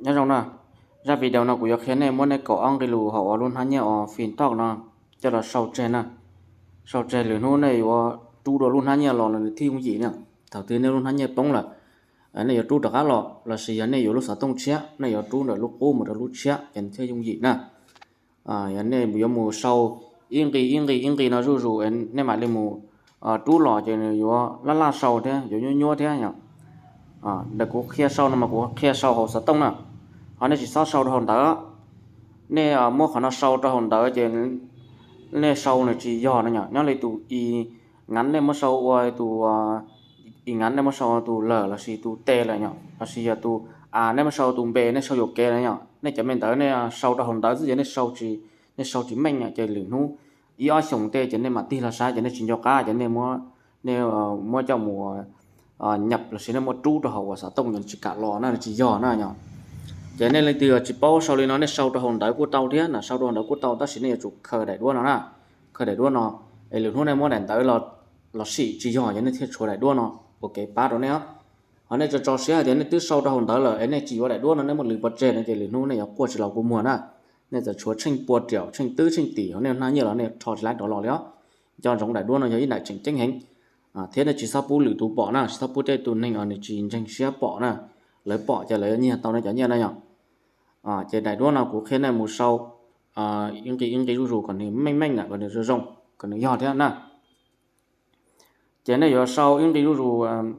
Nyob zoo na, zaj video no kuv yuav qhia nej muab nej kaum ob nqi lus hauv lub hnab nyiaj uas Fintalk no coj los sau tseg na. Sau tseg lwm hnub nej yuav rub dua lub hnab nyiaj los los nws thiaj yooj yim na. Thaum twg nej lub hnab nyiaj poob lawm, nej yuav rub rov qab los los sis yog nej yuav lub xov tooj tshiab, nej yuav rub ntawm lub qub mus rau lub tshiab ces nws thiaj yooj yim na. Yog nej yuav mus sau ib nqi ib nqi ib nqi no zuj zus, nej mam li mus rub los ces nws yuav laj laj sau thiab yuav nyuab nyuab thiab yom. Ntawm kuv qhia sau no mas kuv qhia sau hauv xov tooj na, ho nej tsis txhob sau rau hauv ntawv. Nej muab qhov no sau rau hauv ntawv ces nej sau nws tsis yog no yom. Nyob li tus i ngav nej muab sau ua tus i ngav nej muab sau ua tus lawm los sis tus tes lawm yom, los sis yog tus a nej muab sau ua tus npe, nej sau yuam kev lawm yom. Nej cov me ntawv nej sau rau hauv ntawv xwb ces nej sau tsis, nej sau tsis meej yom, ces lwm hnub ib ob xyoos tej ces nej mam tig los saib ces nej tsis nco qab ces nej muab, nej muab coj mus nyab los sis nej muab rub rau hauv uas xov tooj ces nws tsis kam los na, nws tsis yog na yom. Ces nej leej twg tsis paub sau li no nej sau rau hauv ntawv kuj tau thiab na, sau rau hauv ntawv kuj tau, tab sis nej yuav tsum khaws daim duab no na, khaws daim duab no, es lwm hnub nej muab daim ntawv los sim tsis yog ces nej thiaj tshuav daim duab no ua kev pab rau nej os. Ho nej tso tso siab hais tias nej twb sau rau hauv ntawv lawm es nej tsis yuav daim duab no nej muab lwv pov tseg no ces lwm hnub nej yuav quaj tsis los kua muag na. Nej txawm tshuav tsheej pua riaum tsheej twb tsheej tim hauv nej lub hnab nyiaj los nej rho tsis laib rov los li os. Nco ntsoov daim duab no yog ib daim tseem ceeb heev, thiab nej tsis txhob pub lwm tus pom na, tsis txhob pub tej tus neeg uas nws tsis ntseeg siab pom na. Lawv pom ces lawv yuav nyiag tau nej cov nyiaj na yom. Ces daim duab no kuv qhia nej mus sau ib nqi ib nqi zuj zus kom nws meej meej na, kom nws zoo zoo, kom nws yog thiab na. Ces nej yuav sau ib nqi zuj zus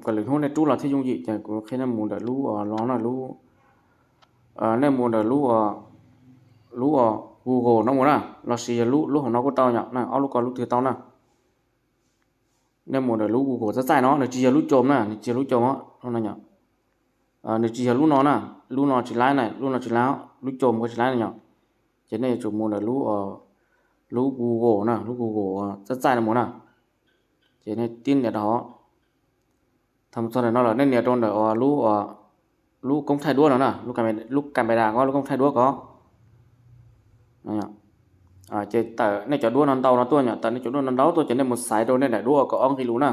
kom lwm hnub nej rub los thiaj yooj yim. Ces kuv qhia nej mus ntawm lub los na, lub, nej mus ntawm lub, lub Google no mus na, los sis yog lub, lub hauv no kuj tau yom, ob lub ko lub twg tau na. Nej mus ntawm lub Google txaij txaij no, nws tsis yog lub coo na, nws tsis yog lub coo, nws tsis yog lub no na, lub no tsis laib na, lub no tsis laib, lub coo ko tsis laib na yom. Ces nej yuav tsum mus ntawm lub, lub Google na, lub Google txaij txaij no mus na. Ces nej tib nias rau hauv, thaum txog ntawm no lawm nej nias rau ntawm lub, lub koob thaij duab no na, lub camera ko, lub koob thaij duab ko. Ces tawm nej cov duab no ntau no tuaj yom, tawm nej cov duab no ntau tuaj ces nej mus xaiv rau nej daim duab uas kaum ob nqi lus na.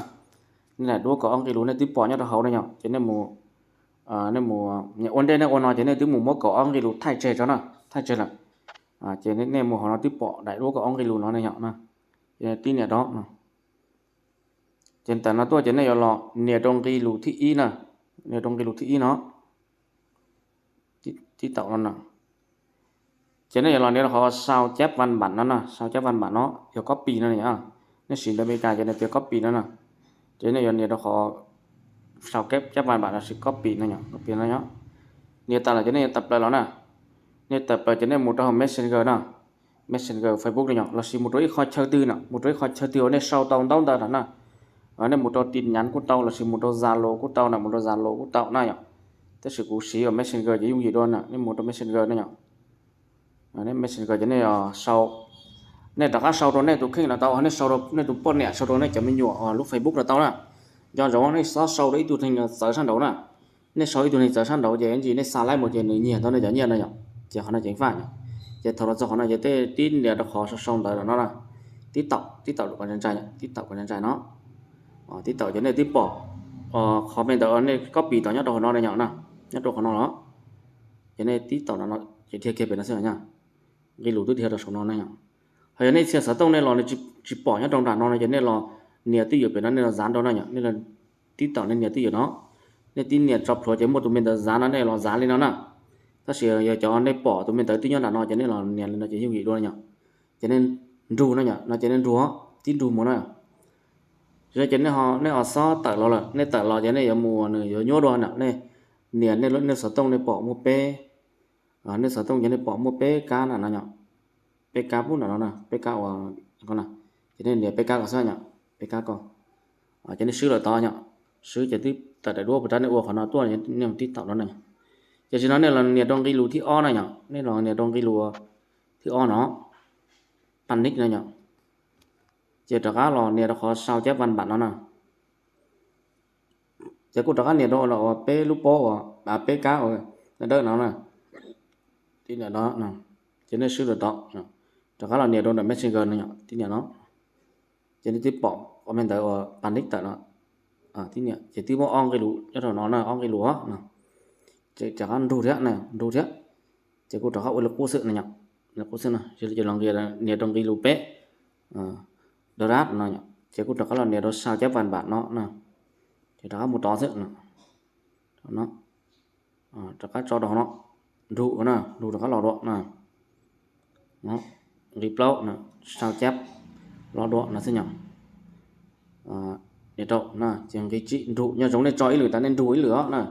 Nej daim duab kaum ob nqi lus nej twb pom nyob rau hauv no yom, ces nej mus, nej mus, ua ntej nej ua no ces nej twb mus muab kaum ob nqi lus thaij tseg tso na, thaij tseg lawm. Ces nej mus hauv no twb pom daim duab kaum ob nqi lus no ne yom. Ces tib nias rau, ces tawm no tuaj ces nej yuav los nias rau nqi lus thib ib na, nias rau nqi lus thib ib no, tib taum no na. Ces nej yuav los nias rau qhov sau cab vaj npam no na, sau cab vaj npam no yog copy no na. Nej siv ntawv Amelikas ces nws tias copy no na. Ces nej yuav nias rau qhov sau cab vaj npam no sis copy no, copy no. Nias tas lawm ces nej yuav tawm plaws los na. Nej tawm plaws ces nej mus rau hauv Messenger no, Messenger Facebook no yom, los sis mus rau ib qho chaw twg no, mus rau ib qho chaw twg uas nej sau tau ntaub ntawv no na. Nej mus rau tin nhắn kuj tau los sis mus rau Zalo kuj tau na, mus rau Zalo kuj tau na yom. Tab sis kuv siv Messenger ces yooj yim dua na, nej mus rau Messenger no yom. Messenger ces nej sau, nej rov qab sau rau nej tus kheej no tau, nej sau rau nej tus poj niam, sau rau nej cov me nyuam lub Facebook no tau na. Nco ntsoov nej txhob sau rau ib tug neeg txawv sab nraud na. Nej sau ib tug neeg txawv sab nraud ces ib ntsis nej xa laib mus ces nws nyiag tau nej cov nyiaj no yom. Ces qhov no ceev faj yom. Ces thaum los txog qhov no ces tej tib nias rau qhov sau sau ntawv no na, tib taum, tib taum kom ntshai ntshai, tib taum kom ntshai ntshai no. Tib taum ces nej twb pom qhov me ntawv nej copy tau nyob rau qhov no na yom, nyob rau qhov no los. Ces nej tib taum no ces dhia kiag pem no xwb yom. Nqi lus twb dhia rau saum no na yom. Ho yog nej txhia xov tooj nej los nws tsis pom nyob rau nram no no ces nej los nias twj ywm pem no, nej los zav rau no yom, nej los tib taum nej nias twj ywm no. Nej tib nias tso plhuav ces muaj tus me ntawv zav no nej los zav li no na. Tab sis yog cov nej pom tus me ntawv twb nyob nram no ces nej los nias li no ces yooj yim dua yom. Ces nej nrug no yom, no ces nej nrug, tib nrug mus na. Ces nej ho xob tawm los lawm, nej tawm los ces nej yuav mus nws yuav nyuab dua na, nej nias nej xov tooj nej pom muaj peb, nej xov tooj ces nej pom muaj peb kab na no yom. Peb kab pub nram no na, peb kab uas, ces nej nias peb kab ko xwb yom, peb kab ko. Ces nej swb lawm tod yom, swb ces twb tawm daim duab puas rab nej ua qhov no tuaj, nej mus tib taum no na. Ces tam sim no nej los nias rau nqi lus thib ob na yom, nej los nias rau nqi lus thib ob no, panic no yom. Ces rov qab los nias rau qhov sau cab vaj npam no na. Ces kuj rov qab nias rau los peb lub pob uas, peb kab uas dawb dawb no na. Tib nias no, ces nej swb lawm tod, rov qab los nias rau ntawm Messenger no yom, tib nias no. Ces nej twb pom qhov me ntawv uas panic tawm no. Tib nias ces twb muaj ob nqi lus nyob rau no na, ob nqi lus no. Ces rov qab nrug thiab, nrug thiab. Ces kuj rov qab ua li qub xwb no yom. Li qub xwb no, ces los nias rau nqe lus peb, dab no, ces kuj rov qab los nias rau sao cab vas npam no na. Ces rov qab mus rov xwb no. Rov qab tso rau hauv no, nrug na, nrug rov qab los dua na. Nqe plaub, sao cab los dua no xwb yom. Nias rau na, ces nqe tsib nrug, nyob zoo nej tso ib lwm tas nej nrug ib lwm os na.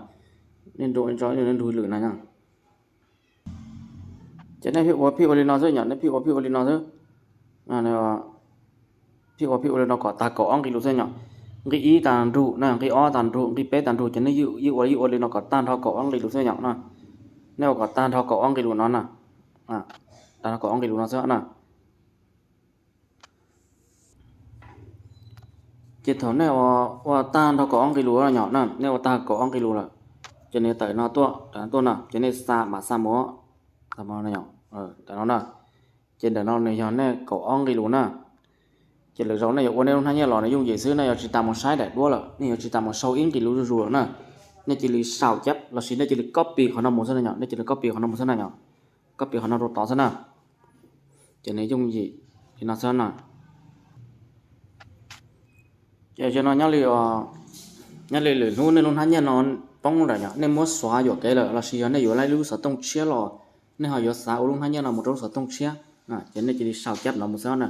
Nej nrug, nej tso ib lwm, nej nrug ib lwm na yom. Ces nej pheej ua pheej ua li no xwb yom, nej pheej ua pheej ua li no xwb. Pheej ua pheej ua li no kom tag kaum ob nqe lus xwb yom. Nqe ib tas nrug na, nqe ob tas nrug, nqe peb tas nrug, ces nej yeej ua yeej ua li no kom tag nrho kaum ob nqe lus xwb yom na. Nej ua kom tag nrho kaum ob nqe lus no na. Tag nrho kaum ob nqe lus no xwb na. Ces thaum nej ua tag nrho kaum ob nqe lus no yom, nej ua tag kaum ob nqe lus lawm, ces nws tawm no tuaj, tuaj na, ces nej xa mam xa mus, ntawm no na. Ces ntawm no nws yog nej kaum ob nqe lus na. Ces lwm zaus nej yuav ua nej lub hnab nyiaj los nws yooj yim xwb, nej yuav tsis tas mus saib daim duab lawm, nej yuav tsis tas mus sau ib nqe lus zuj zus lawm na. Nej cia li sau cab lossis nej cia li copy qhov no mus xwb na yom, nej cia li copy qhov no mus xwb na yom. Copy qhov no rau tod xwb na. Ces nws yooj yim li no xwb na. Ces no nyob li, nyob li lwm hnub nej lub hnab nyiaj no poob lawm yom, nej muab xuav yuam kev lawm lossis yog nej yuav tau ib lub xov tooj tshiab los nej ho yuav xav ua lub hnab nyiaj no mus rau lub xov tooj tshiab, ces nej cia li sau cab no mus xwb na.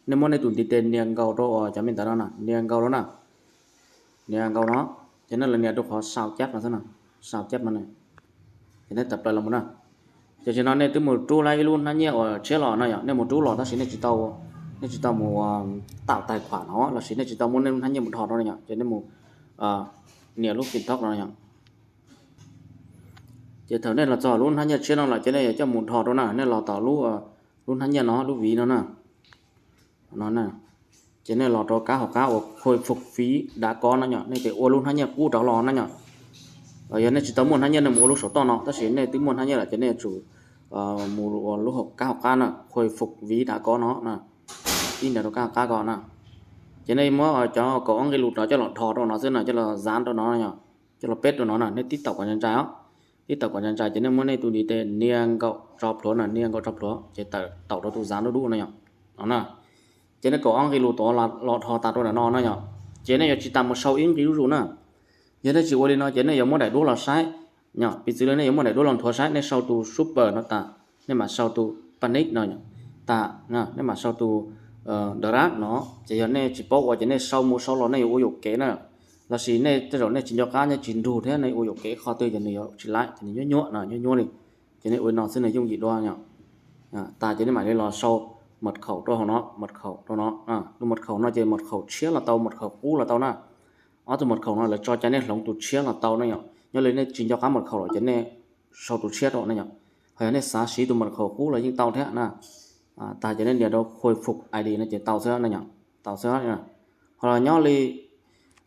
Nej muab nej tus ntiv tes nias nkaus rau cov me ntawd no na, nias nkaus rau na. Nias nkaus no, ces nej los nias rau qhov sau cab no xwb na, sau cab no, ces nej tawm plaws los mus na. Ces tam sim no nej twb mus rub tau ib lub hnab nyiaj uas tshiab los no yom, nej mus rub los tab sis nej tsis tau, nej tsis tau mus tạo tài khoản no lossis nej tsis tau muab nej lub hnab nyiaj mus dhos rau no yom, ces nej mus nias lub fintech no yom. Ces thaum nej los txog lub hnab nyiaj tshiab no lawm ces nej yuav coj mus dhos rau na, nej los tom lub, lub hnab nyiaj no, lub vis no na. No, ces nej los rau kab hauv qab uas khôi phục ví đã có no yom, nej tes ua lub hnab nyiaj qub rov los na yom. Yog nej tsis tau muaj hnab nyiaj nej mus ua lub saum toj no, tab sis nej twb muaj hnab nyiaj lawm ces nej yuav tsum mus ua lub kab hauv qab na, khôi phục ví đã có no na, tib nrag rau kab hauv qab ko na. Ces nej muab cov kaum ob nqe lus no coj los dhos rau no xwb na, coj los dán rau no, coj los paste rau no na, nej tib taum kom ntsa ntsa os, tib taum kom ntsa ntsa ces nej muab nej tus ntiv tes nias nkaus tso plhuav na, nias nkaus tso plhuav ces tawm taum rau tus dán dub dub no yom. No na, ces nej kaum ob nqe lus tod los dhos tas rau ntawm no na yom. Ces nej yuav tsis tas mus sau ib nqe zuj zus na. Yog nej tsis ua li no ces nej yuav muab daim duab los saib, yog piv txwv li nej yuav muab daim duab los nthuav saib, nej sau tus super no tas, nej mam sau tus panic no tas, nej mam sau tus dab no, ces yog nej tsis paub ua ces nej sau mus sau los nej yuav ua yuam kev na. Lossis nej tej zaum nej tsis nco qab, nej tsis nrug thiab nej ua yuam kev qhov twg ces nws yuav tsis laib, ces nws nyuaj nyuaj no, nyuaj nyuaj li. Ces nej ua li no xwb nws yooj yim dua yom. Tas ces nej mam li los sau mật khẩu rau hauv no, mật khẩu rau no, lub mật khẩu no ces mật khẩu tshiab los tau, mật khẩu qub los tau na. Ob tug mật khẩu no lawv tso cai nej hloov tus tshiab los tau na yom. Nyob li nej tsis nco qab mật khẩu lawm ces nej sau tus tshiab rau na yom. Ho yog nej xav siv tus mật khẩu qub los yeej tau thiab na. Tas ces nej nias rau khôi phục ID no ces tau xwb na yom, tau xwb. Ho los nyob li,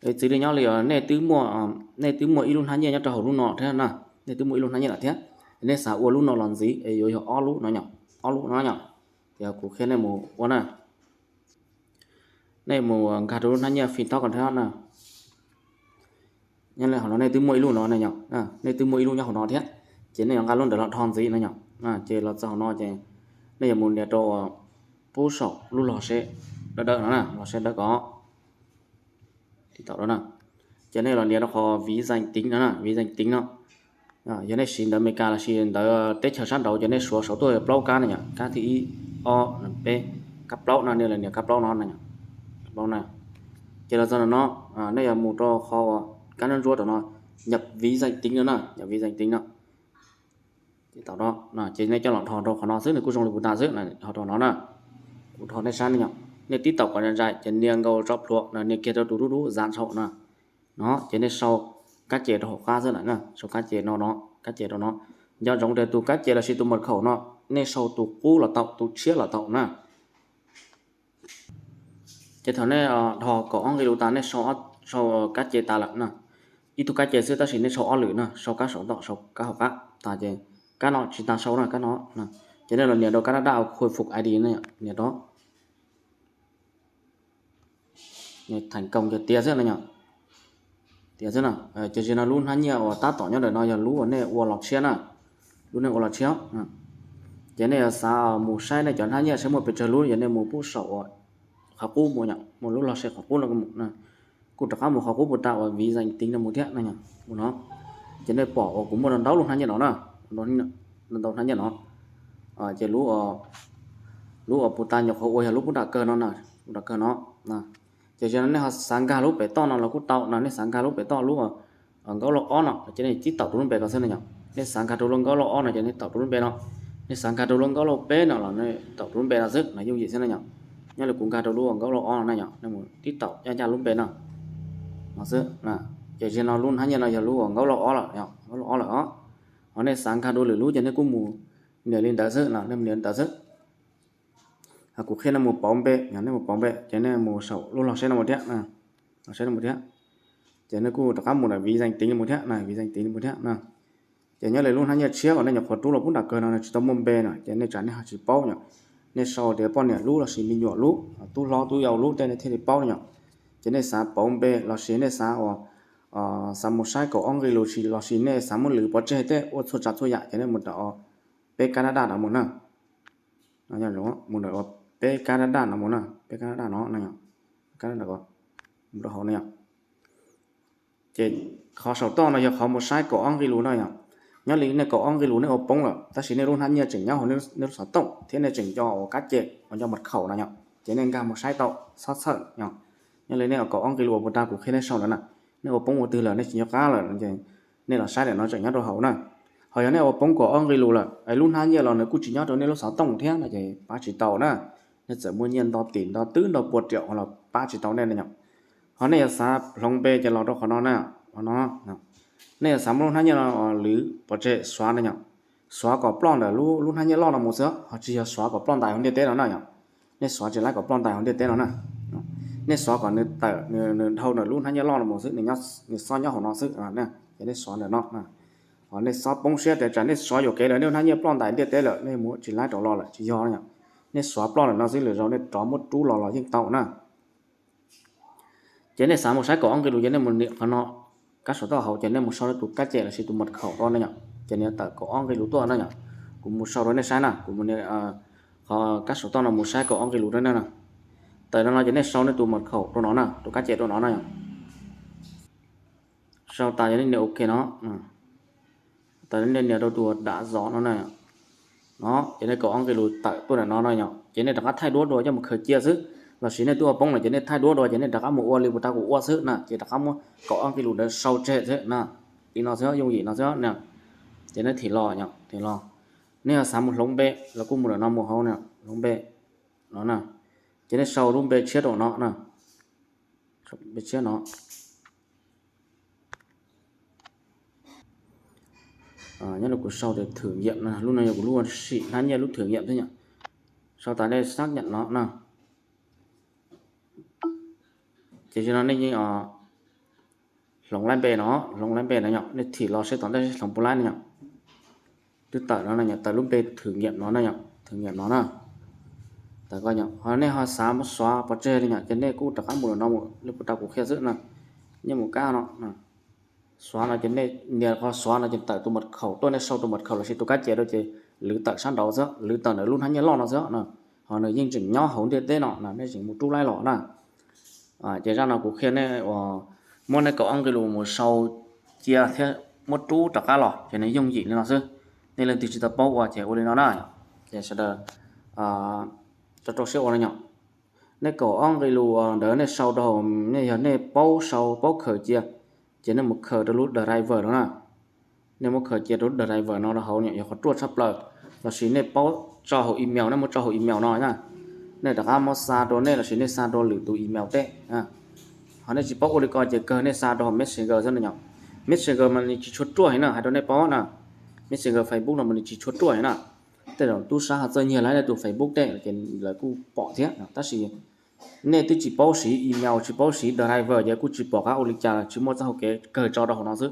txwv li nyob li nej twb muaj, nej twb muaj ib lub hnab nyiaj nyob rau hauv lub no thiab na, nej twb muaj ib lub hnab nyiaj lawm thiab, nej xav ua lub no los ntxiv es yuav yog ob lub no yom, ob lub no yom. Ces kuv qhia nej mus ua na. Nej mus nkag rau lub hnab nyiaj fintech ko thiab na. Nyob li hauv no nej twb muaj ib lub no na yom, nej twb muaj ib lub nyob hauv no thiab, ces nej yuav nqa lub ntawd los dhos ntxiv no yom. Ces los txog hauv no ces nej yuav mus nias rau pub saum lub log seb dawb dawb no na, log seb dawb ko. Ces nej los nias rau qhov ví danh tính no na, ví danh tính no. Yog nej siv ntawv Amelikas lossis ntawv teb chaws sab nraud ces nej suav saum tuaj plaub kab na yom, kab thib ib, ob, peb, kab plaub no, nej los nias kab plaub no na. Ces los txog no, nej yuav mus rau qhov kab ntsuab ntsuab rau no, nhập ví danh tính no na, nhập ví danh tính no. Ces tau, ces nej coj los dhos rau qhov no xwb, nws kuj zoo li kuv tas xwb, dhos rau no na. Kuv dhos nej saib ne yom, nej tib taum kom ntsa ntsa ces nias nkaus tso plhuav no, nias kiag rau tus dub dub dán saum no. No ces nej sau kab ces rau hauv qab xwb na, sau kab ces no no, kab ces rau no. Nco ntsoov tias tus kab ces lossis tus mật khẩu no, nej sau tus qub los tau, tus tshiab los tau na. Ces thaum nej dhos kaum ob nqe lus tas, nej sau, sau kab ces tas lawm na. Ib tug kab ces xwb tab sis nej sau ob lwm na, sau kab saum ntoo, sau kab hauv qab tas ces kab no tsis tas sau na, kab no. Ces nej los nias rau kab daj daj khôi phục ID no, nias rau. Thành công ces tiav xwb no yom. Yog xwb no, ces zaum no lub hnab nyiaj uas tab tom nyob ntawm no yog lub uas nej ua los tshiab na, lub nej ua los tshiab. Ces nej yuav xav mus saib nej cov hnab nyiaj saib muaj pes tsawg lub, yog nej mus pub saum uas qhov qub mus, mus lub log se qhov qub no, kuj rov qab mus qhov qub puas tas uas vis zais tiv no mus thiab no, mus no. Ces nej pom uas kuv muaj ntau lub hnab nyiaj no na, ntau hnab nyiaj no. Ces lub uas puas tas nyuam qhuav ua yog lub pub nram kawg no na, pub nram kawg no. Ces zaum no nej ho xav nkag lub pem toj no los kuj tau no, nej xav nkag lub pem toj lub nkaub lauj ob no ces nej tib taum rau lub npe ko xwb no yom. Nej xav nkag rau lub nkaub lauj ob no ces nej taum rau lub npe no. Nej xav nkag rau lub nkaub lauj peb no los nej taum rau lub npe no xwb no, yooj yim xwb no yom. Nyob li kuv nkag rau lub nkaub lauj ob no na yom, nej mus tib taum ncaj ncaj lub npe no, no xwb. Ces zaum no lub hnab nyiaj no yog lub nkaub lauj ob lawm, nkaub lauj ob lawm os. Ho nej xav nkag rau lwm lub ces nej kuj mus nias li ntawd xwb no, nej mus nias li ntawd xwb. Kuv qhia nej mus pauv npe, nej mus pauv npe ces nej mus saum lub log seb no mus thiab, log seb no mus thiab. Ces nej kuj rov qab mus ntawm vis zais tiv no mus thiab, vis zais tiv no mus thiab no. Ces nyob li lub hnab nyiaj tshiab uas nej nyuam qhuav rub los pub nram kawg no nws tsis tau muaj npe no ces nej tsam nej ho tsis paub no. Nej sau tias poj niam lub los sis me nyuam lub, tub hlob tub yau lub tej nej thiaj li paub no yom. Ces nej xav pauv npe los sis nej xav uas xav mus saib kaum ob nqi lus los sis nej xav muab lwv pov tseg tej ua txhua tsav txhua yam ces nej mus ntawm peb kab daj daj no mus na. Mus ntawm peb kab daj daj no mus na, peb kab daj daj no, kab daj daj mus rau hauv no yom. Ces qhov saum toj no yog qhov mus saib kaum ob nqi lus no yom. Nyob li nej kaum ob nqi lus nej ua poob lawm tab sis nej lub hnab nyiaj tseem nyob hauv nej lub xov tooj thiab nej tseem nco uas kab cem uas nco mật khẩu no yom, ces nej nkag mus saib tau, txhob txhawj yom. Nyob li nej kaum ob nqi lus uas puas tas kuv qhia nej sau ntawd na, nej ua poob ua twg lawm nej tsis nco qab lawm, nej los saib ntawm no tseem nyob rau hauv na. Ho yog nej ua poob kaum ob nqi lus lawm es lub hnab nyiaj los nws kuj tsis nyob rau nej lub xov tooj thiab no ces pab tsis tau na. Nej txawm muaj nyiaj nto tim nto twb nto pua riam los pab tsis tau nej no yom. Ho nej yuav xav hloov npe ces los rau qhov no na, qhov no. Nej yuav xav muab lub hnab nyiaj no lwv pov tseg xuav no yom. Xuav kom ploj ntawm lub hnab nyiaj loj no mus xwb, ho tsis yog xuav kom ploj ntais hauv ntiaj teb no na yom. Nej xuav tsis laib kom ploj ntais hauv ntiaj teb no na. Nej xuav kom nws tawm, nws dhau ntawm lub hnab nyiaj loj no mus xwb, nws xob nyob hauv no xwb. Ces nej xuav ntawm no. Ho nej txhob poob siab tias tsam nej xuav yuam kev lawm nej hnab nyiaj ploj ntais ntiaj teb lawm nej mus tsis laib rov los lawm, tsis yog no yom. Nej xuav ploj ntawm no xwb lwm zaus nej rov muab rub los los yeej tau na. Ces nej xav mus saib kaum ob nqi lus ces nej mus nias qhov no, kab saum toj hauv ces nej mus sau nej tus kab cem los sis tus mật khẩu rau na yom, ces nws tawm kaum ob nqi lus tuaj na yom. Kuv mus sau rau nej saib na, kuv mus nias qhov kab saum toj no mus saib kaum ob nqi lus rau nej na. Tawm no no ces nej sau nej tus mật khẩu rau no na, tus kab cem rau no na yom. Sau tas ces nej nias ok no. Tas nej nias rau tus dav zov no na. No ces nej kaum ob nqi lus tawm tuaj ntawm no no yom, ces nej rov qab thaij duab dua coj mus khaws cia xwb. Los sis nej twb ua poob lawm ces nej thaij duab dua ces nej rov qab mus ua li puas tas kuv ua xwb na, ces rov qab muab kaum ob nqi lus ntawd sau tseg xwb na. Li no xwb, yooj yim no xwb na. Ces nej thim los, thim los. Nej yog xav mus hloov npe los kuj mus ntawm no mus hauv na, hloov npe no na. Ces nej sau lub npe tshiab rau no na, npe tshiab no. Nyob li kuv sau tias thử nghiệm no, lub no yog kuv lub sim hnab nyiaj lub thử nghiệm thiab yom. Sau tas nej xác nhận no na. Ces zaum no nej yeej hloov laib npe no, hloov laib npe no yom, nej thim los seb tom ntej hloov puas laib no yom. Twb tawm no, tawm lub npe thử nghiệm no na yom, thử nghiệm no na. Tawm ko yom, ho nej ho xav muab xuav pov tseg li yom, ces nej kuj rov qab mus no, li puas tas kuv qhia xwb na. Nej mus kab no, xuav no ces nej nias qhov xuav no ces tawm tus mật khẩu tuaj, nej sau tus mật khẩu los sis tus kab cem rau ces lwv tawm sab nraud xwb, lwv tawm ntawm lub hnab nyiaj loj no xwb na. Ho nws yeej tseem nyob hauv ntiaj teb no na, nej tseem mus rub laib los na. Ces zaj no kuv qhia nej uas muab nej kaum ob nqi lus mus sau cia thiab muab rub rov qab los ces nws yooj yim li no xwb. Nej leej twg tsis tau paub ua ces ua li no na. Ces sawv daws rau rau siab ua no yom. Nej kaum ob nqi lus ntawd nej sau rau hauv, nej yog nej paub sau paub khaws cia, ces nej mus khaws rau lub driver no na. Nej muab khaws cia rau lub driver no rau hauv, yog qhov ruaj tshaj plaws. Los sis nej paub tso hauv email, nej muab tso hauv email no na. Nej rov qab muab xa rau nej los sis nej xa rau lwm tus email teb. Ho nej tsis paub ua li ko ces kawg nej xa rau hauv Messenger xwb no yom. Messenger mas nws tsis tshua ruaj heev na, hais rau nej paub na. Messenger Facebook no mas nws tsis tshua ruaj heev na. Tej zaum tub sab ho txawj nyiag laib nej tus Facebook tej ces lawv kuj pom thiab, tab sis nej twb tsis paub siv email, tsis paub siv driver ces kuj tsis pom qab ua li cas, tsis muaj txoj hau kev kawg tso rau hauv no xwb.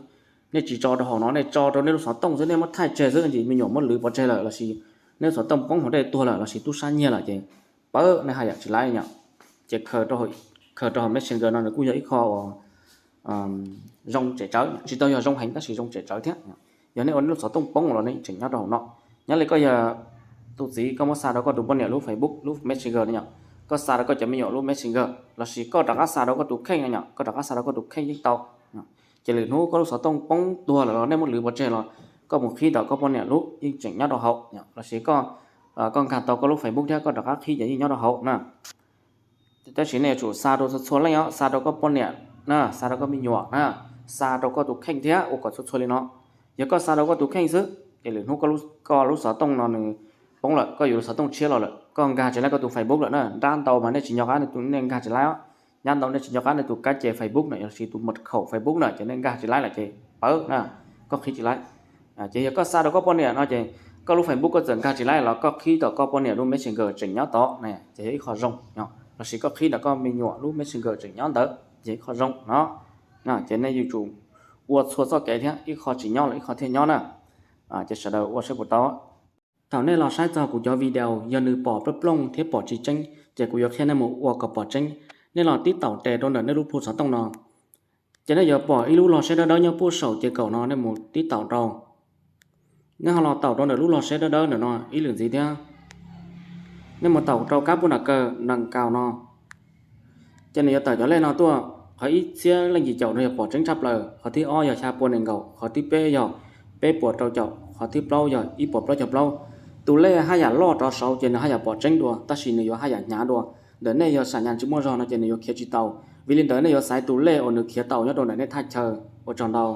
Nej tsis tso rau hauv no, nej tso rau nej lub xov tooj xwb, nej muab thaij tseg xwb ces me nyuam muab lwv pov tseg lawm los sis nej lub xov tooj poob hauv dej tuag lawm los sis tub sab nyiag lawm ces pab nej haj yam tsis laib yom. Ces khaws rau hauv Messenger no nws kuj yog ib qho uas zoo tsem tsawv, tsis tau yog zoo heev tab sis zoo tsem tsawv thiab. Yog nej ua nej lub xov tooj poob los nej tseem nyob rau hauv no. Nyob li koj yog tus txiv, koj muab xa rau koj tus poj niam lub Facebook lub Messenger no yom, koj xa rau koj cov me nyuam lub Messenger, lossis koj rov qab xa rau koj tus kheej no yom, koj rov qab xa rau koj tus kheej yeej tau. Ces lwm hnub koj lub xov tooj poob tuag lawm los nej muab lwv pov tseg los koj mus qhib tom koj poj niam lub yeej tseem nyob rau hauv, lossis koj nkag tau koj lub Facebook thiab koj rov qab qhib ces yeej nyob rau hauv na. Tab sis nej yuav tsum xa rau txhua txhua leej os, xa rau koj poj niam na, xa rau koj me nyuam na, xa rau koj tus kheej thiab ua kom txhua txhua li no. Yog koj xa rau koj tus kheej xwb ces lwm hnub koj lub xov tooj no nws poob lawm, koj yuav lub xov tooj tshiab los lawm, koj nkag tsis laib koj tus Facebook lawm na, nrab ntau mas nej tsis nco qab, nej nkag tsis laib os. Nrab ntau nej tsis nco qab nej tus kab ce Facebook na, lossis tus mật khẩu Facebook na, ces nej nkag tsis laib lawm ces pawv na, koj qhib tsis laib. Ces yog koj xa rau koj poj niam no ces koj lub Facebook koj txawm nkag tsis laib los koj qhib tom koj poj niam lub Messenger tseem nyob tod na, ces yog ib qho zoo. Lossis koj qhib tom koj me nyuam lub Messenger tseem nyob ntawd ces ib qho zoo no. Ces nej yuav tsum ua txhua txoj kev thiab, ib qho tsis nyob los ib qho thiaj nyob na. Ces sawv daws ua saib puas tau. Thaum nej los saib txog kuv cov video yog nws pom plooj plooj thiab pom tsis tseeb ces kuv yuav qhia nej mus ua kom pom tseeb. Nej los tib taum tes rau ntawm nej lub phu xov tooj no, ces nej yuav pom ib lub log saib dawb dawb nyob puag saum ces kaum no, nej mus tib taum rau. Nej ho los taum rau ntawm lub log saib dawb dawb ntawm no ib lwm ntxiv thiab. Nej mus taum rau kab puag nram kaw nees nkaus no, ces nws yuav tawm cov lej no tuaj. Qhov ib txhiab leej yim caum no yog pom tseeb tshaj plaws, qhov thib ob yog xya pua nees nkaum, qhov thib peb yog peb puas rau caum, qhov thib plaub yog ib puas plaub caug plaub. Tus lej haj yam loj rov saud ces nws haj yam pom tseeb dua, tab sis nws yuav haj yam hnyav dua. Ntawm nej yog sam nyas tsis muaj zog no ces nws yuav khiav tsis tau. Vim li ntawd nej yuav xaiv tus lej uas nws khiav tau nyob rau ntawm nej thaj chaw. Ua tsaug ntau.